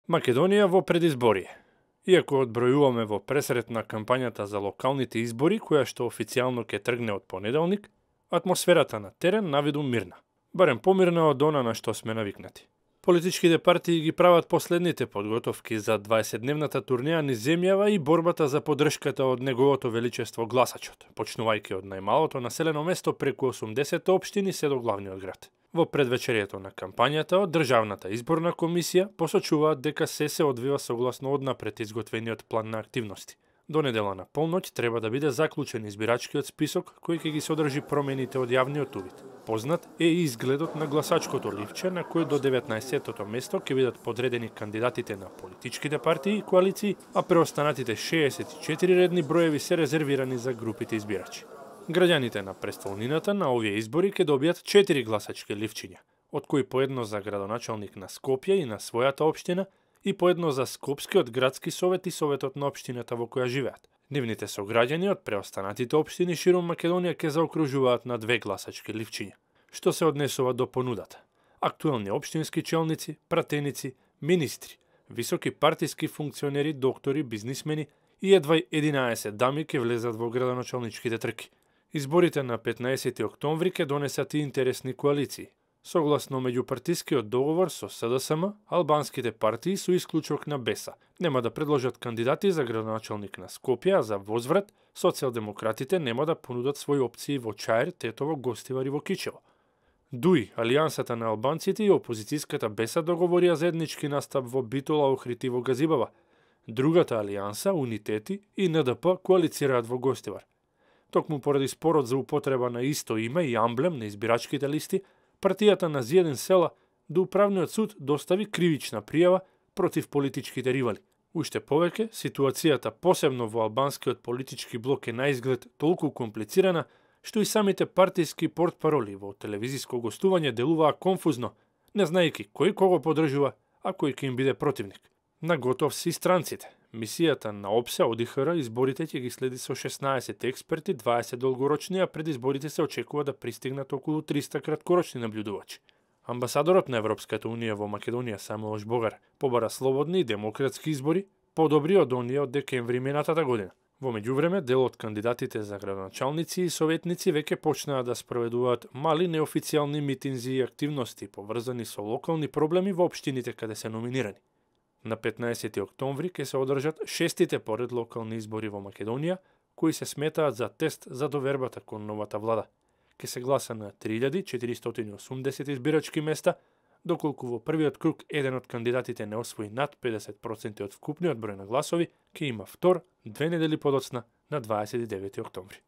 Македонија во предизборие. Иако одбројуваме во пресрет на кампањата за локалните избори, која што официјално ќе тргне од понеделник, атмосферата на терен навиду мирна. Барем помирна од она на што сме навикнати. Политичките партии ги прават последните подготовки за 20-дневната турнеја низ земјава и борбата за поддршката од неговото величество гласачот, почнувајќи од најмалото населено место преку 80 општини се до главниот град. Во предвечерието на кампањата од Државната изборна комисија посочуваат дека се одвива согласно однапред изготвениот план на активности. До недела на полноќ треба да биде заклучен избирачкиот список кој ќе ги содржи промените од јавниот увид. Познат е и изгледот на гласачкото ливче на кој до 19-тото место ќе бидат подредени кандидатите на политичките партии и коалиции, а преостанатите 64 редни броеви се резервирани за групите избирачи. Граѓаните на престолнината на овие избори ќе добијат 4 гласачки ливчиња, од кои по едно за градоначалник на Скопје и на својата општина и по едно за Скопскиот градски совет и советот на општината во која живеат. Нивните сограѓани од преостанатите општини ширум Македонија ќе заокружуваат на 2 гласачки ливчиња. Што се однесува до понудата? Актуелни општински челници, пратеници, министри, високи партиски функционери, доктори, бизнисмени и едва 11 дами ќе влезат во градоначалничките трки. Изборите на 15 октомври ќе донесат и интересни коалиции. Согласно меѓупартискиот договор со СДСМ, албанските партии со исклучок на БЕСА нема да предложат кандидати за градоначалник на Скопје, а за возврат социјалдемократите нема да понудат своји опции во Чаир, Тетово, Гостивар и во Кичево. ДУИ, Алијансата на албанците и опозицијската БЕСА договорија заеднички настап во Битола, Охрид и во Газибава. Другата алијанса, Унитети и НДП коалицираат во Гостивар. Токму поради спорот за употреба на исто име и амблем на избирачките листи, партијата на Зиедин Села до Управниот суд достави кривична пријава против политичките ривали. Уште повеќе, ситуацијата посебно во албанскиот политички блок е на изглед толку комплицирана, што и самите партиски портпароли во телевизиско гостување делуваа конфузно, не знаејќи кој кого поддржува, а кој ќе им биде противник. На готов си странците. Мисијата на ОПСЕ ОДИХР изборите ќе ги следи со 16 експерти, 20 долгорочни, а пред изборите се очекува да пристигнат околу 300 краткорочни наблюдувачи. Амбасадорот на Европската унија во Македонија Самуел Жбогар побара слободни и демократски избори, подобри од оние од декември минатата година. Во меѓувреме, дел од кандидатите за градоначалници и советници веќе почнаа да спроведуваат мали неофицијални митинзи и активности поврзани со локални проблеми во општините каде се номинирани. На 15 октомври ќе се одржат 6-тите поред локални избори во Македонија, кои се сметаат за тест за довербата кон новата влада. Ке се гласа на 3480 избирачки места, доколку во првиот круг еден од кандидатите не освои над 50% од вкупниот број на гласови, ќе има втор 2 недели подоцна на 29 октомври.